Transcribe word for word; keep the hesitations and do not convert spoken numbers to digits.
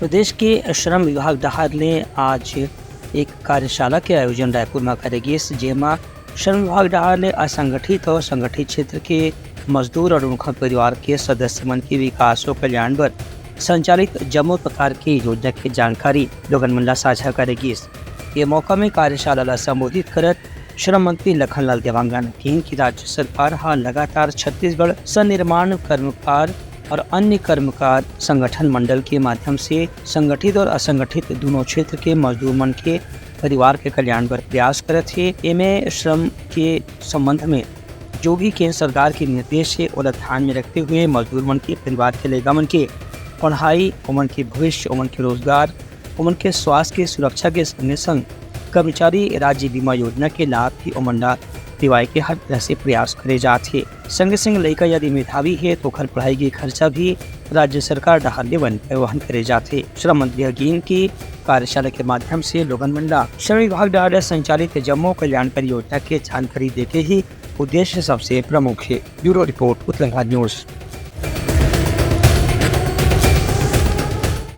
प्रदेश के श्रम विभाग डहार ले आज एक कार्यशाला के आयोजन रायपुर म करे गिस, जेमा श्रम विभाग डहार ले असंगठित और संगठित क्षेत्र के मजदूर और उनकर परिवार के सदस्य मन के विकास और कल्याण बर संचालित जम्मो प्रकार के योजना के जानकारी लोगन मन ला साझा करे गिस। ये मौका में कार्यशाला ला संबोधित करत श्रम मंत्री लखनलाल देवांगन किहिन कि राज्य सरकार ह लगातार छत्तीसगढ़ सन्निर्माण कर्मकार और अन्य कर्मकार संगठन मंडल के माध्यम से संगठित और असंगठित दोनों क्षेत्र के मजदूर मन के परिवार के कल्याण बर प्रयास करत हे। एमे श्रम के संबंध में जो भी केंद्र सरकार के निर्देश हे, ओला ध्यान में रखते हुए मजदूर मन के परिवार के लइका मन के पढ़ाई, ओमन के भविष्य, ओमन के रोजगार, ओमन के स्वास्थ्य के सुरक्षा के संगे संग कर्मचारी राज्य बीमा योजना के लाभ भी ओमन ला दिवाए के हर तरह से प्रयास करे जात हे। संगे संग लइका यदि मेधावी हे तो ओखर पढ़ाई के खर्चा भी राज्य सरकार डहार ले वन-, वहन करे जात हे। श्रम मंत्री ह किहिन कि कार्यशाला के माध्यम से लोगन मन ला श्रम विभाग डहार ले संचालित जम्मो कल्याणकारी योजना के जानकारी देके ही उद्देश्य सबसे प्रमुख हे। Bureau report, Utlangha news.